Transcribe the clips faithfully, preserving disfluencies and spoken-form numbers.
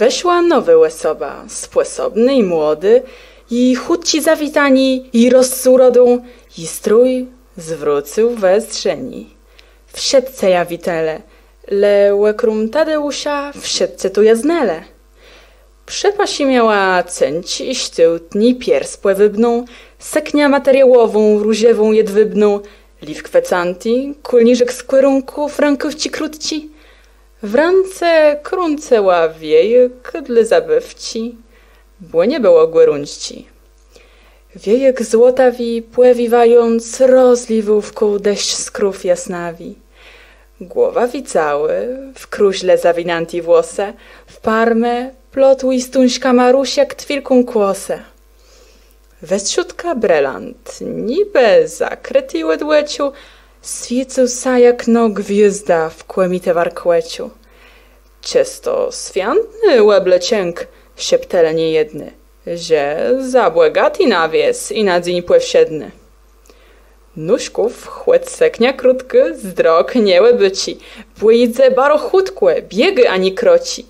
Weszła nowô òsoba, spòsobnô i młodô, i chùtczé zawitanié, i rozsąd urodą, i strój zwrócył wezdrzenié. Wszëtcë jã witelë, le òkróm Tadeùsza wszëtcë tu jã znelë. Przë paszi miała cenczi i sztôłtny piers pòwôbną, sëkniã materiałową, różewą, jedwôbną, liwk fecãti, kòlnérzik z kòrónków, rãkôwczi krótczi. W rãce krãcëła wiejôk dlô zabôwczi, bò nie bëło gòrączczi. Wiejôk złotawi, pòwiéwając, rozléwôł wkół deszcz skrów jasnawi. Głowa wicała, w krózle zawiniãté włosë, w parmã plotłé stążkama róż jak twiérdą kłosë. Westrzódka brelant, nibë zakrëti òd òczu, swiécył sã jak no gwiôzda w kòmitë warkòczu. Czësto swiãtny òbleczënk, szeptelë niejedny, że za bògati na wies i na dzéń pòwszedny. Nóżków chòc sëkniô krótkô, zdrok nie òbôczi, bò jidze baro chùtkò, biegô, a nie kroczi.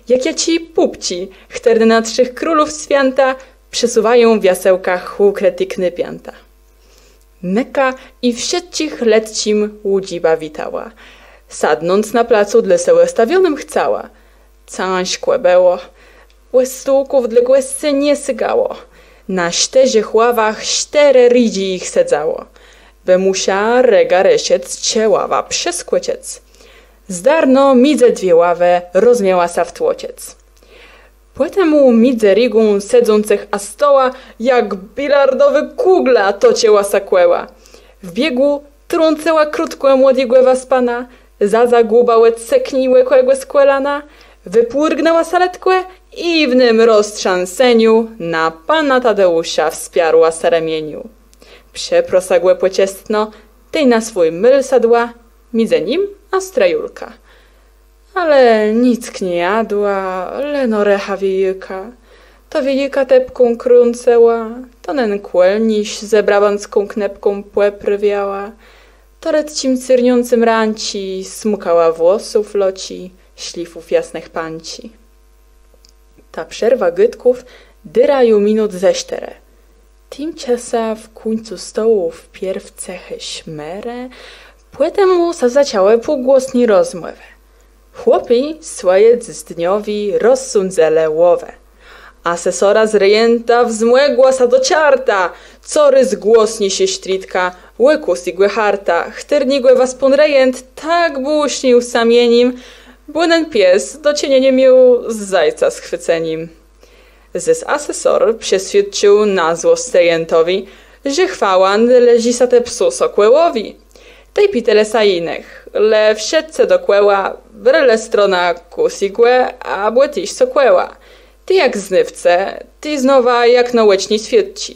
Jak jaczé pùpczi, chtërne na trzech królów swiãta przesuwają w jasełkach ùkrëté knôpiãta. Nëka i wszëtczich letczim ùdżibã witała. Sadnąc na placu dlô se òstawionym chcała. Cãżkò bëło. Òstółków dlô gòscy nie sygało. Na sztërzech ławach sztërë rédżi jich sedzało. Bë mùsza rega rëszëc, czë ławã przeskòczëc. Zdarno midzë dwie ławë rozmiała sã wtłoczëc. Pòtemù midzë régą sedzącëch a stołã, jak bilardowô kùgla, toczëła sã kòła. W biegù trącëła krótkò młodégò waspana, za zagùbã òd sëkni kògòs z kòlana, wëpùrgnãła sã letkò i w nym roztrzãsenim na pana Tadeùsza wspiarła sã remieniã. Przeprosa gò pòczestno, tej na swój môl sadła, midzë nim a strajulkã. Ale nick nie jadła, leno rëcha wiejôka. To wiejôka tepką krãcëła, to nen kòlnérz ze brabãcką knëpką pòprawiała, to letczim cyrniãcym rãczi smùkała włosów loczi, szlifów jasnëch pãczi. Ta przerwa gôdków dérô ju minut ze sztërë. Timczasã w kùńcu stołu wpierw cëchô szmërë, pòtemù sã zaczãłë półgłosné rozmòwë. Chłopi swòje dzysdniowi rozsądzëlë łowë. Asesora z rejenta wzmògła sã do czarta, corôz głosniészô sztridka ò kùsygò harta, chtërnégò waspón rejent tak bùsznił sã mienim, bò nen pies do czënieniô miôł z zajca schwëcenim. Zôs asesor przeswiôdcził na złosc rejentowi, że chwała nôleżi sã te psu Sokòłowi. Tej pitelë sã jinëch, le wszëtcë dokòła brelë stronã kùsygò abò téż Sokòła. Ti jak znôwcë, ti znowa jak naòczny swiôdczi.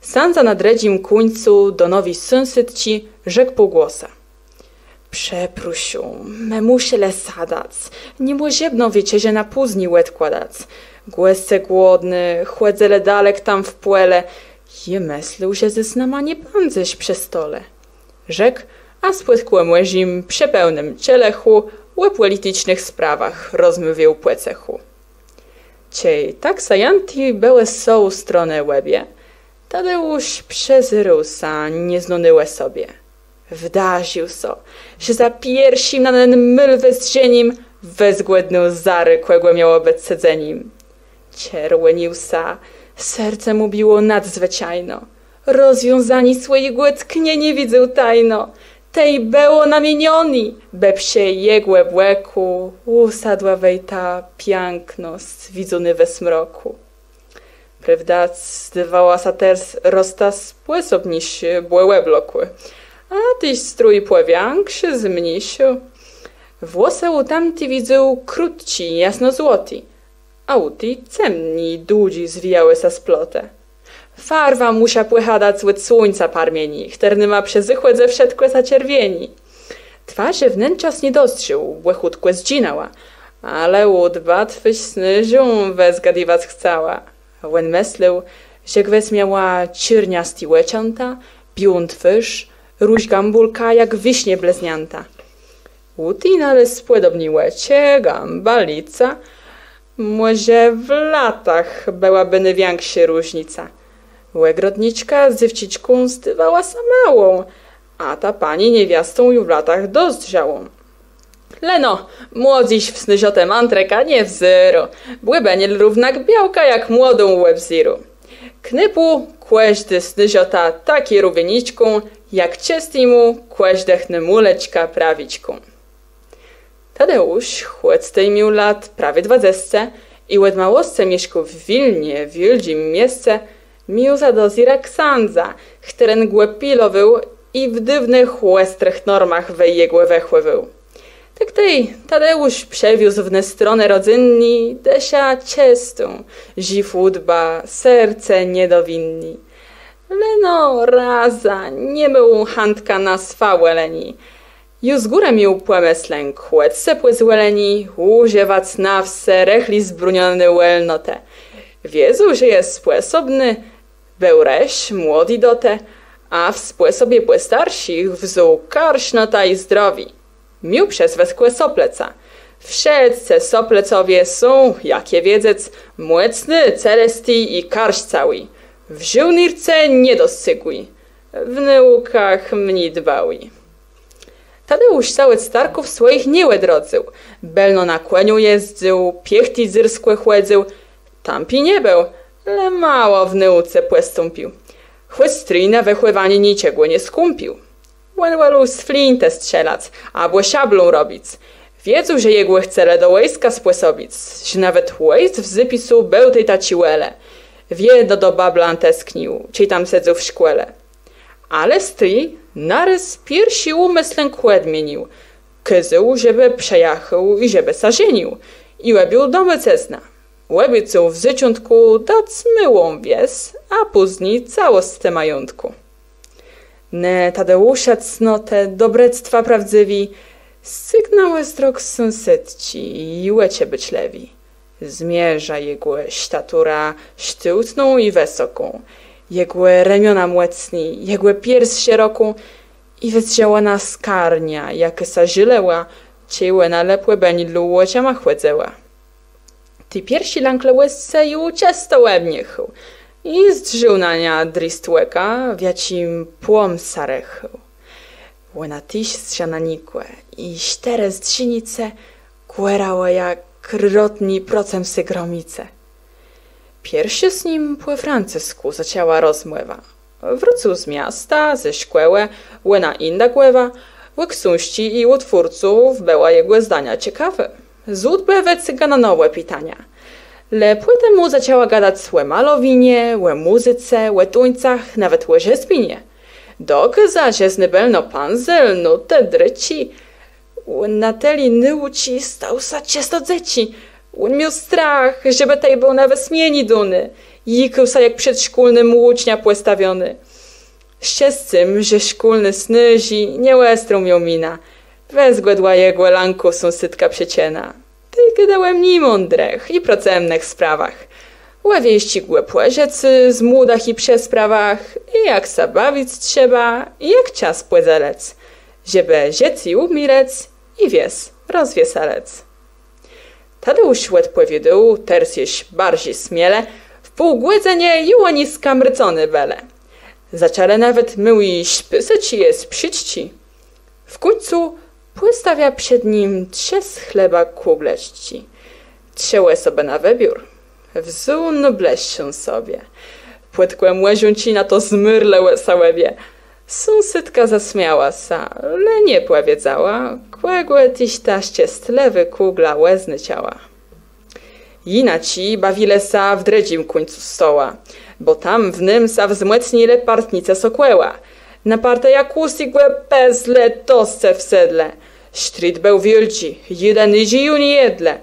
Sãdza na drëdżim kùńcu do nowi sąsôdczi rzekł półgłosã: Przeprôszóm, më mùszelë sadac, nie mòżebno wieczerzë na pózni òdkładac. Gòsce głodny, chòdzëlë dalek tam w pòle. Jô mëslôł, że zôs z nama nie bãdzesz przë stole. Rzekł, a spòd kòmòrzim przë pełnym czelëchù ò pòliticznëch sprawach rozmôwiôł pò cëchù. Czej tak zajãti bëłë z stronë òbie, Tadeùsz przezérôł sã nieznóny òsobie. Wdarził so, że za pierszim na nen môl wezdrzenim wëzgòdnôł zarô, kògò miało bëc sedzenim. Czerwònił sã, serce mù biło nadzwëczajno. Rozwiązanié swòjégò tkaniô widzôł tajno. Tej bëło namienioné, bë przë jegò bòkù ùsadła wej ta piãknosc widzónô we smrokù. Prôwda, zdôwała sã terôz rôz spòsobniészô, bò òblokłô, a téż strój pòwiãksził, zmniésził. Włosë ù tamti widzôł krótczi, jasnozłoté, a ù ti cemné, dłudżé zwijałë sã splotë. Farwa mùsza pòchadac òd słuńca parmieni, chtërnyma przë zôchòdze wszëtkò sã czerwieni. Twarzë w nen czas nie dostrzégł, bò chùtkò zdżinãła, ale ùdbã twôrz snôżą wëzgadiwac chcała. Òn mëslôł, że gwës miała czôrniasté òczãta, biôłą twôrz, róż gãbùlka jak wisznie blëzniãta. Ù ti nalôzł pòdobné òczë, gãbã, lica, Mòże w latach bëłabë nôwikszô różnica. Ògrodniczka dzéwczãcką zdôwała sã môłą, a ta pani niewiastą ju w latach dozdrzałą. Leno, młodzëzna w snôżotë mantrëka nie wzérô, bò bë nié równak białka jak młodą òbzérô. Knôpù kòżdô snôżota tak je rówieniczką, jak czëstémù kòżdëchnô mùleczka prawiczką. Tadeùsz, chòc tej miôł lat prawie dwadzesce i òd môłoscë mieszkôł w Wilnie, w wiôldżim miesce, miôł za dozérã ksãdza, chtëren gò pilowôł i w dôwnëch òstrëch normach wej jegò wëchòwôł. Tak tej Tadeùsz przëwiózł w ne stronë rodzynné dëszã czëstą, żëwò ùdbã, serce niedowinné. Leno razã nie béł chãtkã na swawòlenié. Ju z górë miôł pòmëslënk, chòc sã pòzwòlenié ùżëwac na wsë rëchli zbrónioné wòlnotë. Wiedzôł, że je spòsobny, béł rësz, młodi do te, a w spòsobie pò starszich wzął karsznotã i zdrowié. Miôł przezwëskò Soplëca. Wszëtcë Soplëcowie są, jak je wiedzec, mòcny, celesti i karscałi. W żôłnérce niedoscygłi, w nôùkach mni dbałi. Tadeùsz sã òd starków swòjich nie òdrodzył. Bëlno na kòniu jezdzył, piechti dzyrskò chòdzył. Tãpi nie béł, le mało w nôùce pòstąpił. Chòc strój na wëchòwanié niczegò nie skąpił. Òn wòlôł z flintë strzelac abò szablą robic. Wiedzôł, że jegò chcelë do wòjska spòsobic, że nawet òjc w zôpisu béł tej taczi wòlë. Wiedno do Bablan tesknił, czej tam sedzôł w szkòle. Ale strój narôz pierszi ùmëslënk òdmienił. Kôzôł, żebë przëjachôł i żebë sã żenił. I òbjął domôcëznã. Òbiecôł w zôczątkù dac môłą wies, a pózni całosc majątkù. Ne Tadeùsza cnotë, dobrëctwa prôwdzëwé, scygnãłë wzrok sąsôdczi i òczë bôczlëwé. Zmierza jegò sztaturã sztôłtną i wësoką, jegò remiona mòcné, jegò piers szeroką i wëzdrzała na skarniã, jakô sã żôlëła, czej òna lepò bëni dlô òczama chòdzëła. Ti pierszi lãklëwòscë ju czësto òbniechôł i zdrzôł na niã drist òka, w jaczim płom sã rëchôł. Òna téż zdrza na niegò i sztërë zdrzenice kòrałë jak rôrotné procëm sã gromice. Pierszô z nim pò francëskù zaczãła rozmòwã. Wrócył z miasta, ze szkòłë, òna jinda głowa, ò ksążczi i ùtwórców bëła jegò zdaniô cekawô. Z ùdbë wëcyga na nowé pitania. Le pòtemù zaczãła gadac ò malowinie, ò mùzyce, ò tuńcach, nawet ò rzezbinie. Dokôza, że znô bëlno pãzel, nótë, drëczi. Òn na tëli nôùczi stôł sã czësto dzëczi. Òn miôł strach, żebë tej béł na wësmiénié dóny. Jikôł sã jak przedszkólnym ùczniã pòstawiony. Szczescym, że szkólny snôżi, nieòstrą miôł minã. Wëzgòdła jegò lãkù sąsôdka przëczënã. Tej gôda ò niemądrëch i procëmnëch sprawach. Ò wiescë głëpòt rzeczi z młodëch i przesprawach, i jak sã bawic trzeba, i jak czas pòdzelëc, żebë żëcé ùmilëc i wies rozwieselëc. Tadeùsz òdpòwiôdôł terô jesz barżi smiele, w pół gòdzënë ju òni skamrëcony bëlë. Zaczãlë nawet môłé szpôsë czë sprzéczczi. W kùńcu pòstawia przed nim trzë z chleba kùgleczczi. Trzë òsobë na wëbiór wzął nôblëższą sobie. Pòdkò mòrzónczi na to zmôrlë ò sã òbie. Sąsôdka zasmiała sã, le nie pòwiedzała, kògò téż ta szczestlëwô kùgla òznaczała. Jinaczi bawilë sã w drëdżim kùńcu stoła, bò tam w nym sã wzmòcnilë partnicë Sokòła. Na partëjã kùsczi głëpi bez lëtoscë wsedlë. Sztrid béł wiôldżi, jeden i ju nie jedlë.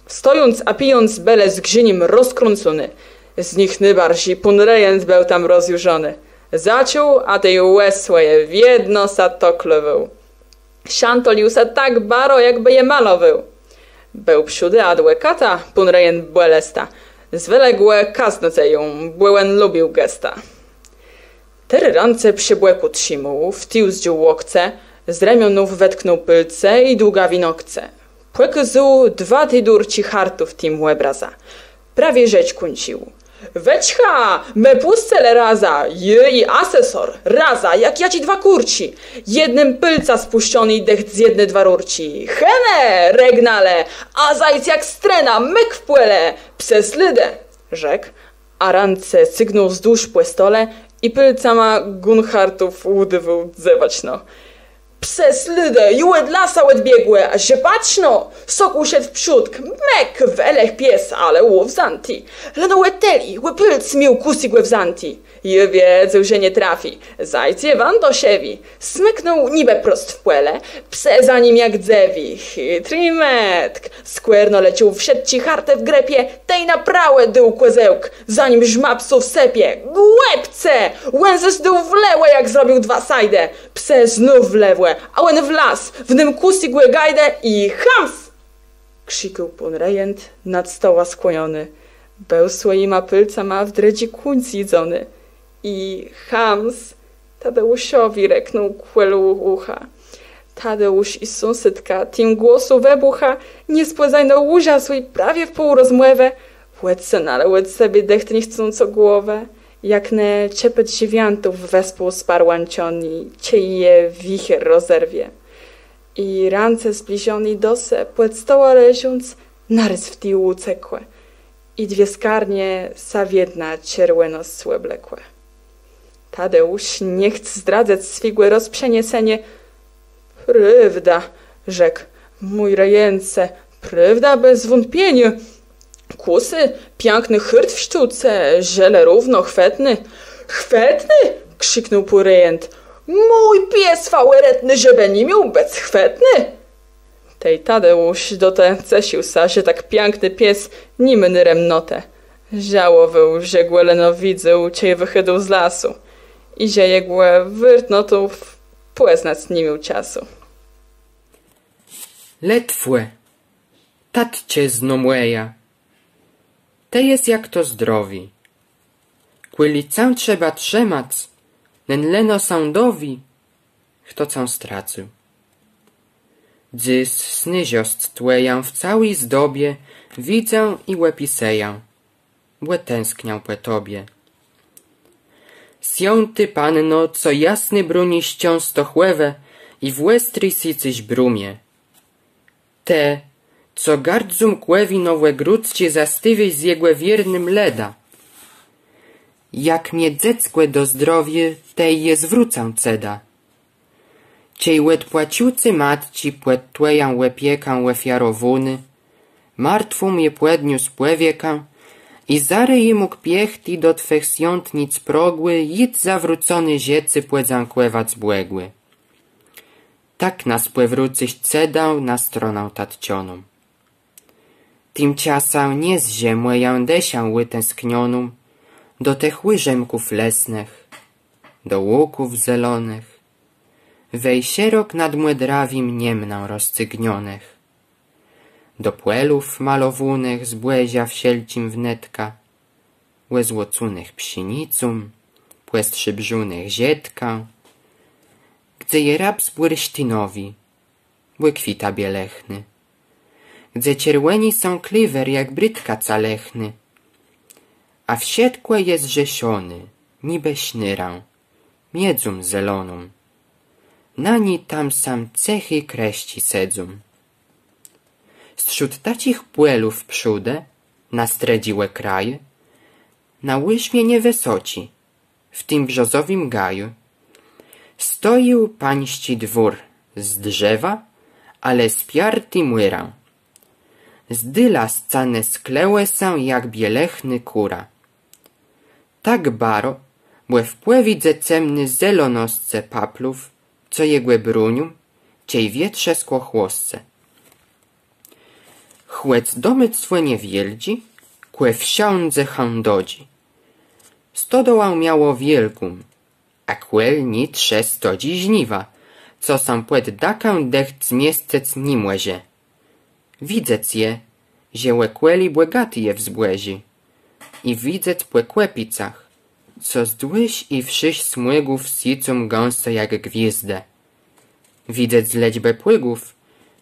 Stojąc a pijąc bëlë z grzénim rozkrãcony. Z nich nôbarżi pón rejent béł tam rozjurzony. Zaczął, a tej ò swòje wiedno sã toklowôł. Szantolił sã tak baro, jakbë je malowôł. Béł przódë adwòkatã pón rejent Bòlesta. Zwelë gò kaznodzeją, bò òn lubił gesta. Terô rãce przë bòkù trzimôł, w tił zdżął łokce, z remionów wetknął pôlce i długawé nokce. Pòkôzôł dwa te dórczi chartów tim òbrazã. Prawie rzecz kùńcził. Wëczka, më pùscëlë raza, jô i asesor, raza, jak jaczi dwa kùrczi. Jednym pôlcã spùszczony dëcht z jedny dwa rurczi. Hënë, regnale, a zajc jak strëna, mëk w pòle, psë slôdë, rzekł, a rãce cygnął wzdłuż pò stole i pôlcama gón chartów ùdôwôł dzewaczno. Psë slôdë, ju òd lasa òdbiegłë, a że patrzno, sok ùszedł w przódk, mëk, welech pies, ale ùwzãti. Leno ò tëli, ò pôlc miôł kùsik ùwzãti. Jô wiedzôł, że nie trafi, zajc je wãdoszewi. Smëknął nibë prost w pòle, psë za nim jak dzewi. Chitri mëtk, skòrno lëcził wszëtczé chartë w grëpie, tej na prawò dôł kòzełk, za nim żma psów sëpie. Głëpce! Òn zôs dôł w lewò, jak zrobił dwa sajdë. Psë znów w lewò, a òn w las, w nym kùsik ò gajdë i hams! Krzikł pón rejent, nad stołã skłoniony. Béł swòjima pôlcama w drëdżi kùńc jidzony. I hams Tadeùszowi rëknął kòle ùcha. Tadeùsz i sąsôdka tim głosu wëbùcha, niespòdzajno ùrzasłi prawie w pół rozmòwë, òdcëgnãlë òd sebie dëcht niechcąco głowë, jak ne czëpë drzewiãtów wespół sparłãczony, czej je wicher rozerwie. I rãce zbliżoné do se pòd stołã leżąc, narôz w tił ùcekłë. I dwie skarnie sã w jednã czerwòno sòblekłë. Tadeùsz nie chcôł zdradzëc swégò rozprzenieseniô. Prôwda, rzekł, mój rejence, prôwda bez wątpieniô. Kùsy, piãkny hôrt w sztôłce, żelë równo chwëtny. Chwëtny? Krziknął pón rejent. Mój pies faworitny, żebë ni miôł bëc chwëtny? Tej Tadeùsz do te cesził sã, że tak piãkny pies ni mô nôremnotë. Żałowôł, że gò leno widzôł, czej wëchôdôł z lasu. I że jegò wôrtnotów pòznac ni miôł czasu. Lëtwò, tatczëzno mòja, të jes jak to zdrowié. Kùli cã trzeba trzëmac, nen leno sã dowié, chto cã stracył. Dzys snôżosc twòjã w całi zdobie widzã i òpisëjã, bò tãskniã pò tobie. Swiãtô Panno, co jasné brónisz Czãstochòwã i w òstri swiécysz Brómie. Të, co gard zómkòwi nowé gródczi zastôwiôsz z jegò wiernym lëdã. Jak mie dzeckò do zdrowiô, tej jô zwrócã cëdã. Czej òdpłaczëcy matczi pòd twòjã òpiekã òfiarowóny, martwą jô pòdniósł pòwiekã i zarô jô mógł piechti do twëch swiątnic progù jic zawrócony rzecë pòdzãkòwac Bògù. Tak nas pòwrócysz cëdã na stronã tatczëną. Timczasã nies że mòjã dëszã ùtãsknioną do tëch ùrzëmków lesnëch, do łąków zelonëch, wej szerok nad mòdrawim niemnã rozcygnionëch, do pòlów malowónëch zbòżã wszelczim wnetka, òzłocónëch pszénicą, pòstrzébrzónëch żëtka, gdze je raps bùrsztinowi, bùkwita bielëchny, gdze czerwòni sã kliwer jak britkaca lëchny. A wszëtkò je zrzeszoné, nibë sznurã, miedzą zeloną. Na ni tam sam cëchi krëszczi sedzą. Strzód taczich pòlów przódë, na strëdżi ò kraju, na ùżmie niewësoczi, w tim brzozowim gaju, stojôł pańsczi dwór z drzewa, ale spiarti mùrã. Z dôla scanë sklëłë sã jak bielëchnô kùra. Tak baro, bò w pòwidze cemny zelonoscë paplów, co jegò brónią, czej wietrzëskò chłosce. Chòc domôctwò niewiôldżé, kò wszãdze chãdodżi. Stodołã miało wiôlgą, a kòl ni trzë stodżi żniwa, co sã pòd dakã dëcht zmiescëc ni mòże. Widzec je, że òkòlé bògaté je w zbòżé. I widzec pò kòpicach, co zdłuż i wszerz smùgów swiécą gãsto jak gwiôzdë. Widzec z lëczbë płëgów,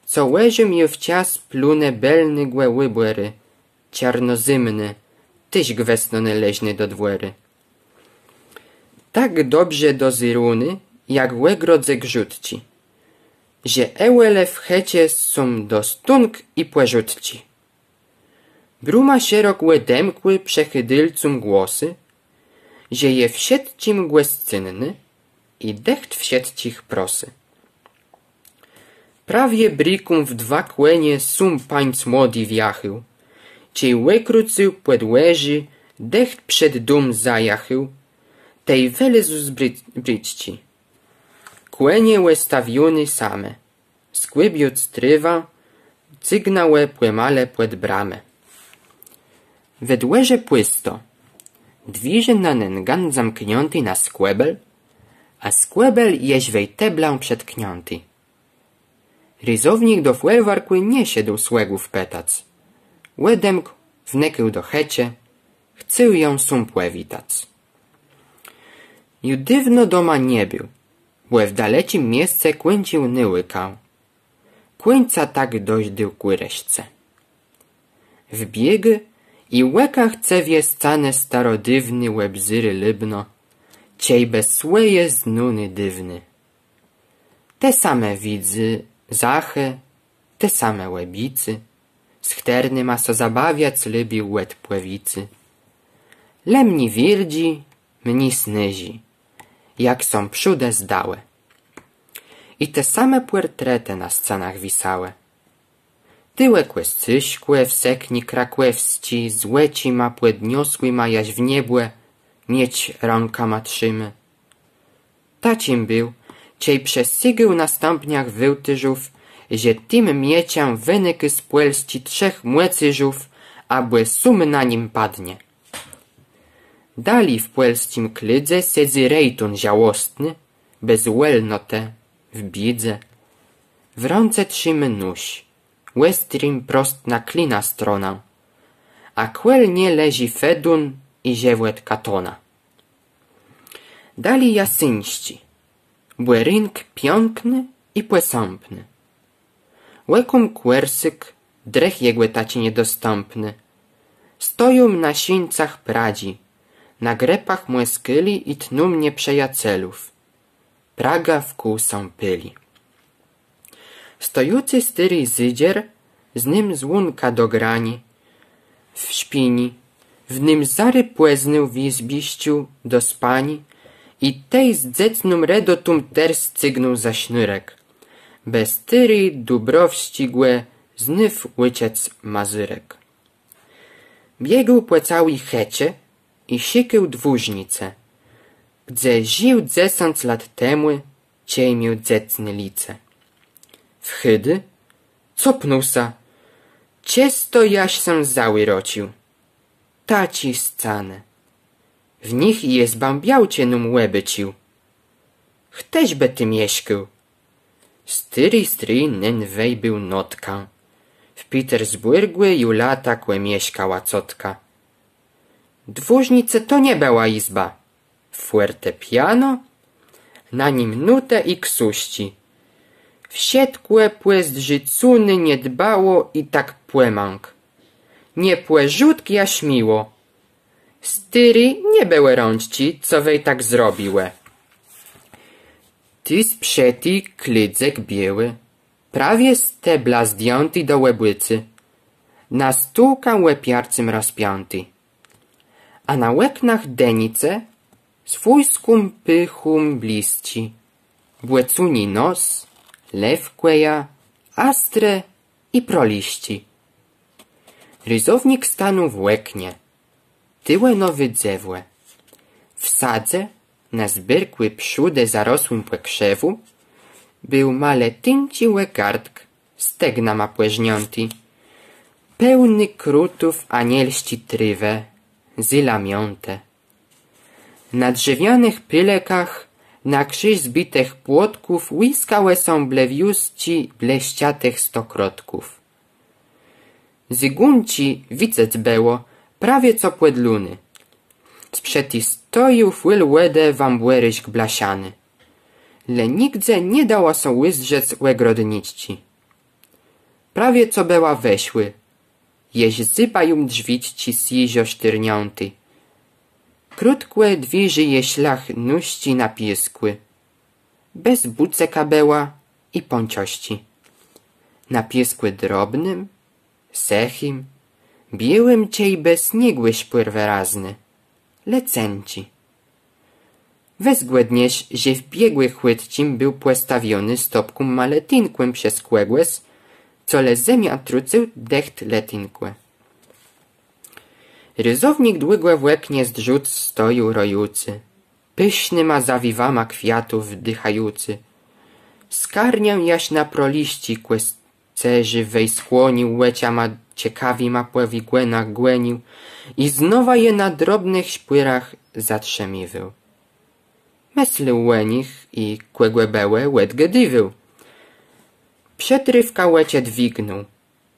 co òżim ju wczas plónë bëlnégò ùbòru, czôrnozëmné, téż gwësno nôleżné do dwòru. Tak dobrze dozéróné, jak w ògrodze grzódczi, że òle w chëczë są dostónk i pòżódczi. Bróma szerok òdemkłô przechôdalcóm głosy, że je wszëtczim gòscynnô i dëcht wszëtczich prosy. Prawie brikã w dwa kònie sóm pańc młodi wjachôł. Czej òkrącył pòdwòrzé, dëcht przed dóm zajachôł, tej wëlôzł z bri-, briczczi. Kònie òstawioné same, skùbiąc trôwã, cygnãłë pòmale pòd bramã. We dwòrze pùsto. Dwiérze na nen gán zamkniãté na skòbel, a skòbel jesz wej teblã przetkniãti. Rézownik do fòlwarkù nie szedł słëgów pëtac. Òdemkł, wnëkôł do chëczë, chcôł jã sóm pòwitac. Ju dôwno doma nie béł, bò w daleczim miesce kùńcził nôùkã. Kùńca tak dożdôł kù reszce. Wbiégł i òkã chce w je scanë starodôwné òbzérô lubno, czejbë swòje znóné dôwné. Te same widzy, zachë, te same òbicé, z chtërnyma sã zabawiac lubił òd pòwicô. Le mni wiôldżé, mni snôżé, jak sã przódë zdałë. I te same pòrtretë na scanach wisałë. Tuwò Kòscëszkò w sëkni krakòwsczi, z òczima pòdniosłima jaż w niebò, miecz rãkama trzimô. Taczim béł, czej przësygôł na stãpniach wôłtôrzów, że tim mieczã wënëkô z Pòlsczi trzech mòcarzów, abò sóm na nim padnie. Dali w pòlsczim kludze sedzy rejtón żałosny, bez wòlnotë, w biédze. W rãce trzimô nóż, òstrim prost na klina stronã, a kòl nie leżi fedón i żëwòt katona. Dali Jasyńsczi, bò rënk piãkny i pòsãpny. Òkóm Kòrsyk, drëch jegò taczi niedostãpny. Stoją na szińcach pradżi, na grëpach mòskôli i tną nieprzëjacelów. Praga wkół sã pôli. Stojący stôri zédżer, z nym zwónka do graniô, w szpini, w nym zarô pòznôł w jizbiszczu do spaniô, i tej z dzecną redotą terô cygnął za sznurek, bë stôri Dubrowsczégò znôw ùczëc mazurek. Biegł pò całi chëczë i szukôł dwòrznicë, gdze żił dzesãc lat temù, czej miôł dzecné licé. Wchôdô, copnął sã, czësto jaż sã zôrocził. Taczé scanë. W nich jizbã białczëną òbôcził. Chtëż bë tu mieszkôł? Stôri strój nen wej béł Notka. W Petersbùrgù ju lata kò mieszkała cotka. Dwòrznicë to nie bëła jizba. Fòrtepiano, na nim nótë i ksążczi. Wszëtkò pòzdrzëcóné niedbało i tak pòmãk. Niepòrządk jaż miło. Stôri nie bëłë rãczczi, co wej tak zrobiłë. Tu sprzëti klôdzk biôłi, prawie z tebla zdjãti do òbùcô, na stółkã òpiarcym rozpiãti. A na òknach dënice z wąską pôchą blëszczi, bòcóni nos, lewkòja, astrë i proliszczi. Rézownik stanął w òknie. Tuwò nowé dzewò. W sadze, na zberkù przódë zarosłim pòkrzëwą, béł malëtinczi ògardk, stegnama pòrzniãti, pełny krutów anielsczi trôwë, zélamiãtë. Na drzewianëch pôlëkach, na krziż zbitëch płotków łiskałë sã blewiązczi blëszczatëch stokrotków. Zégónczi widzec bëło, prawie co pòdlóné. Sprzëti stojôł fùl wòdë wãbòrëszk blaszany. Le nigdze nie dało sã ùzdrzec ògrodniczczi. prawie co bëła weszłô, jesz zëbają drzwiczczi swiéżo sztërniãté. Krótkò dwiérzi je szlach nóżczi na piôskù. Bez bùcëka bëła i pãczosczi. Na piôskù drobnym, sëchim, biôłim czejbë sniegù szpòr wërazny, le cenczi. Wëzgòdniesz, że w biegù chùtczim béł pòstawiony z topką malëtinkã przez kògòs, co le zemiã trucył dëcht lëtinkò. Rézownik długò w òknie zdrzôł stojôł rojucy, pësznyma zawiwama kwiatów wdichający. Skarniã jaż na proliszczi kòscérzi wej skłonił, òczama cekawima pò wigònach gònił i znowa je na drobnëch szpòrach zatrzëmiwôł. Mëslôł ò nich i kògò bëłë òdgôdiwôł. Przëtrôfka òczë dwignął,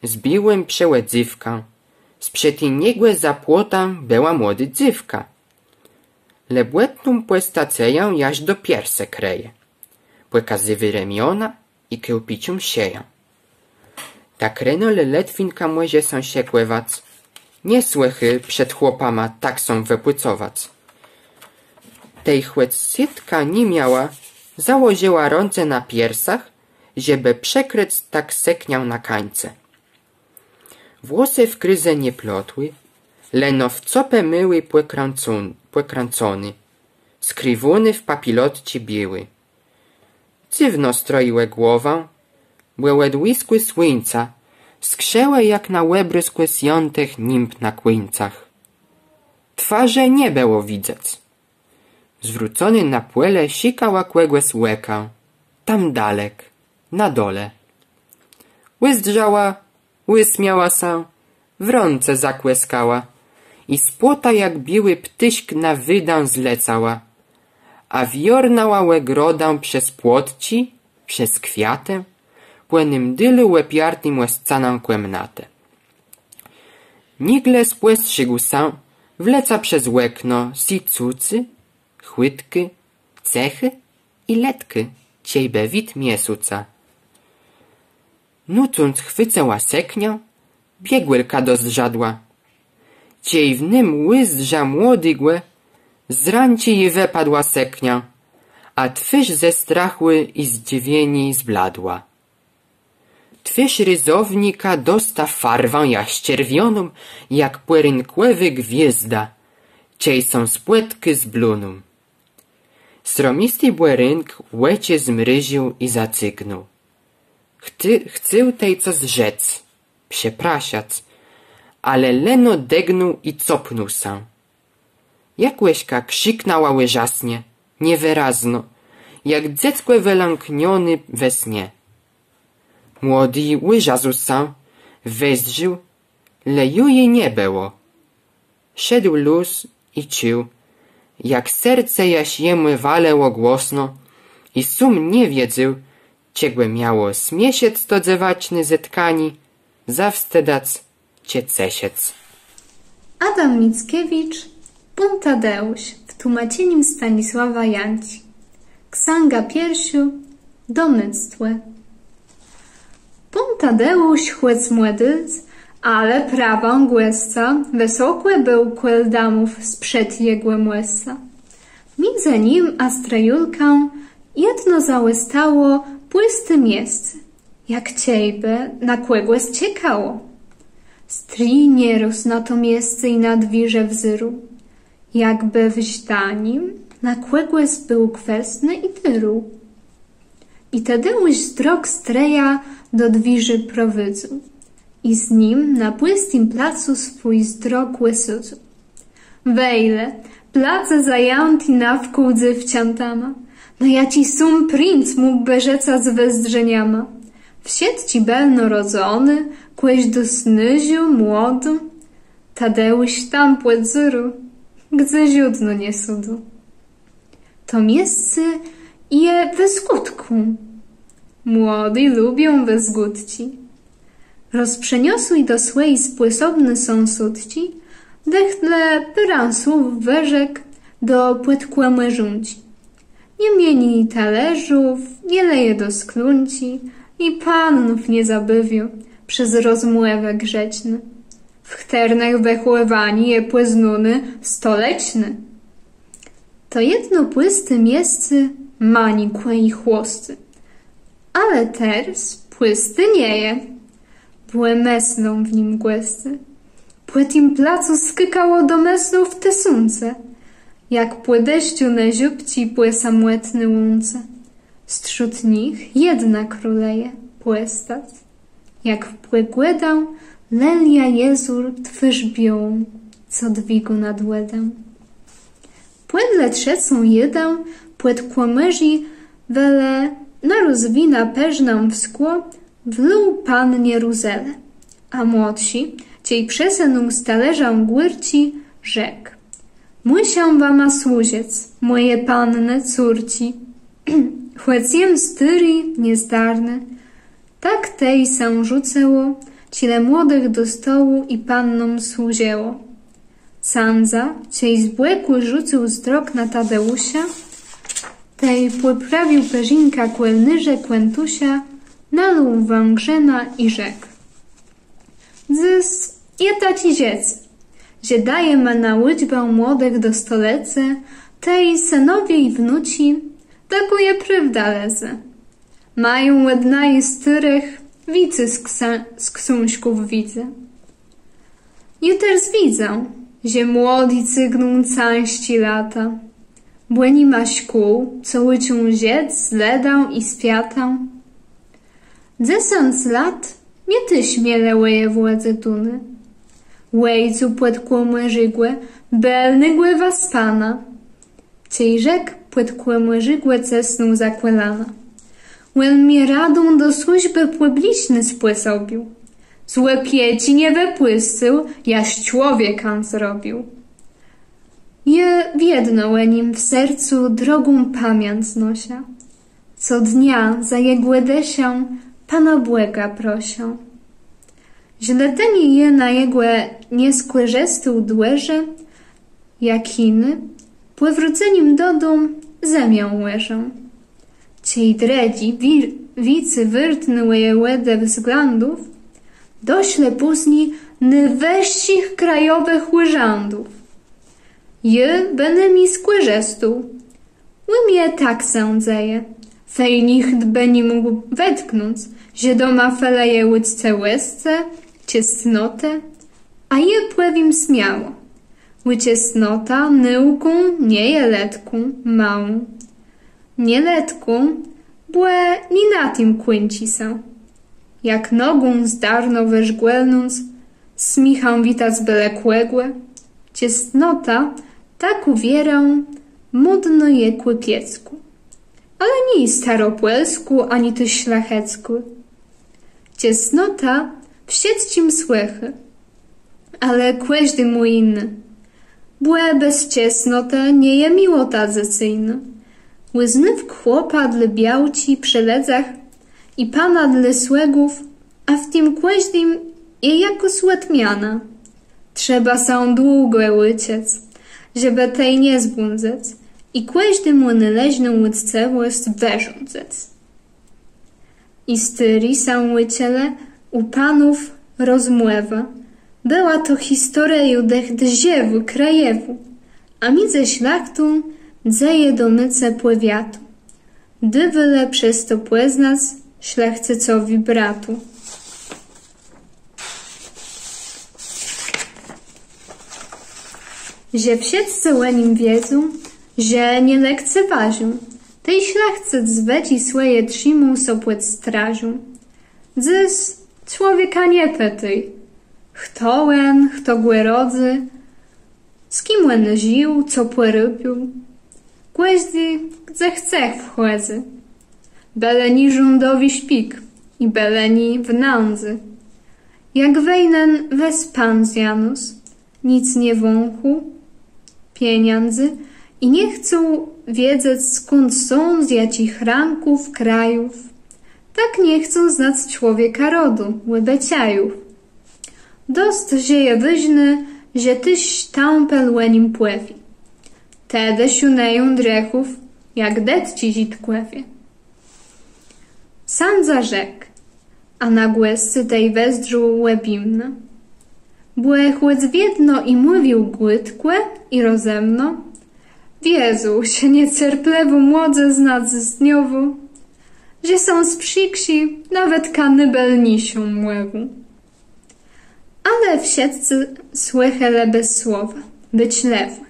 z biôłim przëòdzéwkã. Sprzed niegò za płotã bëła młodô dzéwka. Le błotną pòstacëjã jaż do piersë krëje. Pòkazywô remiona i kôłpiczą szëjã. Tak reno le Lëtwinka mòże sã szëkòwac. Nie słëchô przed chłopama tak sã wëpùcowac. Tej chòc sétka ni miała, założëła rãce na piersach, żebë przëkrëc tak sëkniã na kańce. Włosë w krézë nie plotłë, leno w copë môłé pòkrãcon-, pòkrãconé, skriwóné w papilotczi biôłé. Dzywno stroiłë głowã, bò òd łiskù słuńca skrzëłë jak na òbrôzkù swiãtëch nimb na kùńcach. Twarzë nie bëło widzec. Zwróconô na pòle szëkała kògòs òkã, tam dalek, na dole. Ùzdrzała, ùsmiała sã, w rãce zakłëskała i z płota jak biôłi ptôszk na wëdã zlecała, a wiornãła ògrodã przez płotczi, przez kwiatë, pò nym dëlu òpiartim ò scanã kòmnatë. Nôgle spòstrzégł sã, wleca przez òkno, si cëzy, chùtczi, cëchi i letczi, czejbë wid miesąca. Nucąc chwëcëła sëkniã, biegôrka dozdrzadła. Czej w nym ùzdrza młodégò, z rãczi ji wëpadła sëkniã, a twôrz ze strachù i zdzëwieniô zbladła. Twôrz rézownika dosta farwã jaż czerwioną, jak pòrénkòwô gwiôzda, czej sã spòtkô z blóną. Sromisti bòrénk òczë zmrużił i zacygnął. Chc-, chcôł tej co rzec, przeprôszac, ale leno dëgnął i copnął sã. Jakòs krziknãła ùrzasnie, niewërazno, jak dzeckò wëlãknioné we snie. Młodi ùrzasł sã, wezdrzôł, le ju ji nie bëło. Szedł lóz i czuł, jak serce jaż jemù walëło głosno i sóm nie wiedzôł, czë gò miało smieszëc to dzewaczné zetkanié, zawstëdac czë ceszëc. Adam Mickiewicz, Pón Tadeusz, w tłómaczenim Stanisława Janczi. Ksãga pierszô, Domôctwò. Pón Tadeusz, chòc młodëc, ale prawã gòsca, wësokò béł kòl damów sprzed jegò mòsca. Midzë nim a strajulką jedno zaòstało pùsté miescé, jak czejbë na kògòs czekało. Stri nierôz na to miescé i na dwiérze wzérôł, jakbë w żdanim na kògòs béł gwësny i dérôł. I Tadeusz zdrok strëja do dwiérzi prowôdzôł i z nim na pùstim placu swój zdrok òsôdzôł. Wejle, place zajãté nawkół dzéwczãtama, na jaczé sóm princ mógłbë rzucac wezdrzeniama. Wszëtczé bëlno rodzoné, kòżdô snôżô, młodô. Tadeusz tam pòzérôł, gdze żódnô nie sôdô. To miescé je wëzgódką. Młodi lubią wëzgódczi. Rozprzeniosłi do swòji spòsobny sąsôdczi dëcht le pôrã słów wërzekł do pòdkòmòrzónczi. Nie mieni talerzów, nie leje do sklónczi i pannów nie zabôwiô, przez rozmòwë grzeczné, w chtërnëch wëchòwanié je pòznóné stoleczné. To jedno pùsté miescé manikò i chłoscy. Ale terôz pùsté nie je, bò mëslą w nim gòscy. Pò tim placu skôkało do mëslów tësące, jak pò deszczu na żubczi pò samòtny łące. Strzód nich jedna królëje pòstac, jak w pògòdã lëlëje jezór twôrz biôłą, co dwigô nad wòdą. Pòdle trzecą jôdã pòd kòmòrzé wëlë na rozwinã përzną w skło, wlôł pannie rózëlë. A młodszi, czej przësënął z talérzã górczi, rzekł: Mùszã wama służëc, mòje pannë córczi. Chòc jem stôri, niezdarny, tak tej sã rzucëło, czile młodëch do stołu i pannóm służëło. Sãdza, czej z bòkù rzucył zdrok na Tadeùsza, tej pòprawił përzinkã kòlnérze kòntusza, nalôł wãgrzënã i rzekł: Dzys je taczi rzec, że dôwómë na ùczbã młodëch do stolëcë, tej sënowie i wnuczi, takô je prôwda, lëdze. Mają òd naju stôrëch wicy z ksã-, z ksążków wiédzë. Ju terôz widzã, że młodi cygną cãżczé lata, bò ni ma szkół, co ùczą żëc z lëdã i swiatã. Dzesãc lat mie téż mielë wòjewòdzë dóné. Òjcu pòdkòmòrzégò, bëlnégò waspana. Czej rzekł, pòdkòmòrzégò cësnął za kòlana. Òn mie radą do służbë pùbliczny spòsobił. Z òpieczi nie wëpùscył, jaż człowiekã zrobił. Jô wiedno ò nim w sercu drogą pamiãc noszã. Co dnia za jegò dëszã Pana Bòga proszã. Żlë téż jô na jegò nie skòrzistôł dłëżi, jak jiny, pò wrócenim dodóm zemiã òrzã. Czej drëdżi, wi-, wicy wôrtny wòjewòdë wzglãdów, doszlë pózni nôwëższich krajowëch ùrzãdów. Jô bë nimi skòrzistôł. Ù mie tak sã dzeje. Fej nicht bë ni mógł wetknąc, że doma felëje ùtcëwòscë, czestnotë, a jô pòwiém smiało: Ù, czestnota nôùką nie je letką, małą. Nie letką, bò nié na tim kùńczi sã. Jak nogą zdarno wëżgòlnąc, smiéchã witac bële kògò, czestnota, tak ùwiéróm, módnô je kùpiecką. Ale nié staropòlską, ani téż szlachecką. Czestnota wszëtczim słëchô, ale kòżdémù jinô. Bò bez czestnotë nie je miłota dzecynnô. Ùznôwk chłopa dlô białczi przë lëdzach i pana dlô słëgów, a w tim kòżdim je jakôs òdmiana. Trzeba sã długò ùczëc, żebë tej nie zbłądzëc i kòżdémù nôleżną ùtcëwòsc wërządzëc. I stôri sã ùczëlë ù panów rozmòwã. Bëła to historiô dëcht żëwô, krajewô, a midzë szlachtą dzeje domôcé pòwiatu. Dôwelë przez to pòznac szlachcëcowi bratu, że wszëtcë ò nim wiedzą, że nie lekceważą. Tej szlachcëc zwëczi swòje trzimôł so pòd strażą. Dzys człowieka nie pitôj, chto òn, chto gò rodzy, z kim òn żił, co pòrobił. Kòżdi, dze chce, wchòdzy. Bële nié rządowi szpieg i bële nié w nãdzy. Jak wejnen wez pan z Janus, nick nie wąchôł pieniãdzy i nie chcôł wiedzec, skąd są, z jaczich rãków, krajów. Tak nie chcą znac człowieka rodu, òbëczajów. Dost, że je wôżné, że téż sztãpel ò nim pòwié. Tedë szónëją drëchów, jak dëtczi żëtkòwie. Sãdza rzekł: A na gòscy tej wezdrzôł òbjimno. Bò chòc wiedno i mówił gładkò i rozëmno, wierzył, że niecerplëwô młodzëzna dzysdniowô, że sã sprzikrzi nawet kanibelniszą mòwą. Ale wszëtcë słëchelë bez słowa, bëc lewò.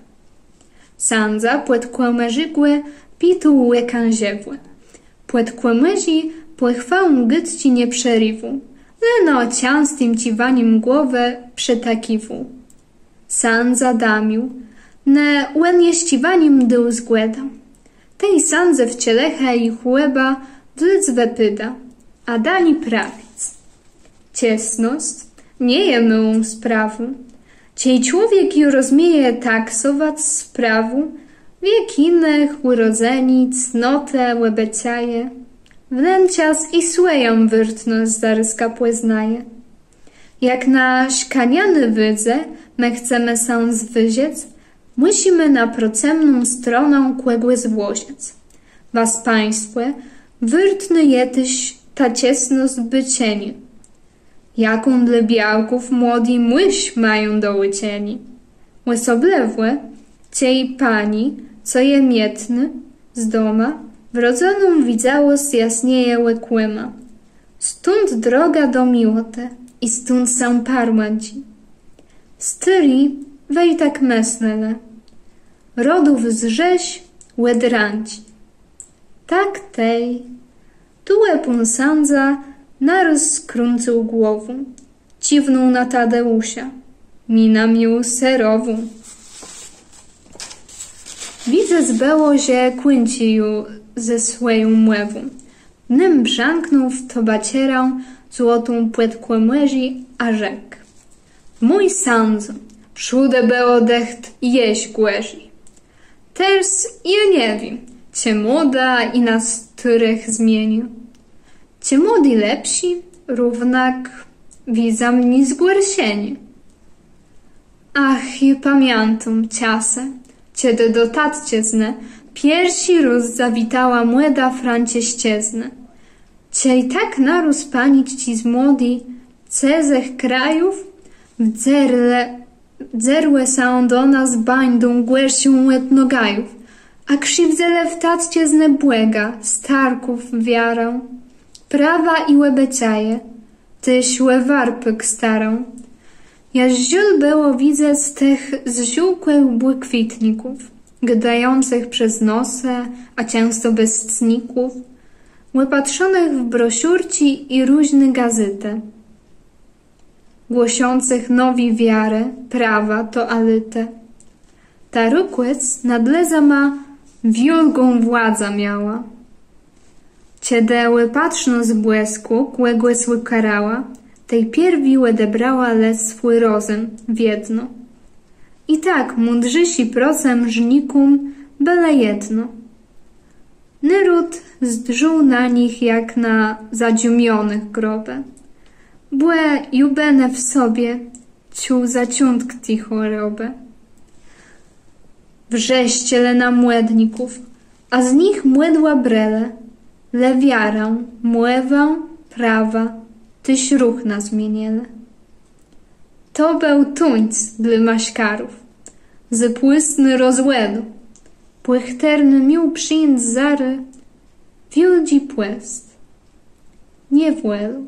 Sãdza pòdkòmòrzégò pitôł ò kãżewò. Pòdkòmòrzé pòchwałóm gôdczi nie przeriwôł, leno czãstim cziwanim głowë przëtakiwôł. Sãdza damił, ne òn jesz cziwanim dôł zgòdã. Tej sãdzë wczelëcha i chłopa wlôdz wëpôda, a dali prawic. Czesnosc nie je môłą sprawą. Czej człowiek ju rozmieje taksowac sprawã, wiek jinëch, ùrodzenié, cnotë, òbëczaje, wnen czas i swòjã wôrtnosc zarôzka pòznaje. Jak na szkaniany wôdze më chcemë sã zwëżëc, mùszimë na procëmną stronã kògò złożëc. Wastppaństwò, wôrtnô je téż ta czesnosc bëczeniô, jaką dlô białków młodi mùsz mają do ùczeniô. Òsoblëwò, czej pani, co je mietnô z doma, wrodzoną widzałosc jasnieje òkòma. Stąd droga do miłotë i stąd sã parłãczi. Stôri wej tak mëslelë: rodów zrzesz òd rãczi. Tak tej. Tu le pón sãdza narôz skrãcył głową, cziwnął na Tadeùsza, minã miôł sërową. Widzec bëło, że kùńczi ju ze swòją mòwą. Nym brzãknął w tobaczérã złotą pòdkòmòrzé a rzekł: Mój sãdzo, przódë bëło dëcht jesz gòrzi. Terôz jô nie wiém, czë mòda i nas stôrëch zmieniô. Czë młodi lepszi, równak widzã mni zgòrszeniô. Ach, jô pamiãtóm czasë, czedë do tatczëznë pierszi rôz zawitała młodô Francëszczëzna. Czej tak narôz paniczczi z młodi cëzëch krajów wdzerlë, wdzerłë sã do nas bańdą gòrszą òd Nogajów, a krziwdzëlë w tatczëznë Bòga, starków wiarã, prawa i òbëczaje, téż ò warpôk starã. Jaż żôl bëło widzec tëch zżółkłëch bòkwitników, gôdającëch przez nosë, a czãsto bez cników, òpatrzonëch w broszurczi i różné gazétë, głoszącëch nowé wiarë, prawa, toaletë. Ta rëkòc nad lëdzama wiôlgą władzã miała. Czedë òpatrznosc bòskô kògòs ùkarała, tej pierwi òdebrała lëdztwù rozëm wiedno. I tak mądrzészi procëm mùsznikóm bëlë jedno. Nôród zdrzôł na nich jak na zadżëmionëch grobë, bò ju bënë w sobie czuł zaczątk ti chòrobë. Wrzeszczelë na mòdników, a z nich mòdła brelë, le wiarã, mòwã, prawa, téż ruchna zmienilë. To béł tuńc dlô maszkarów, zapòstny rozwòdu, pò chtërnym miôł przińc zarô Wiôldżi Pòst. Nie wòlôł,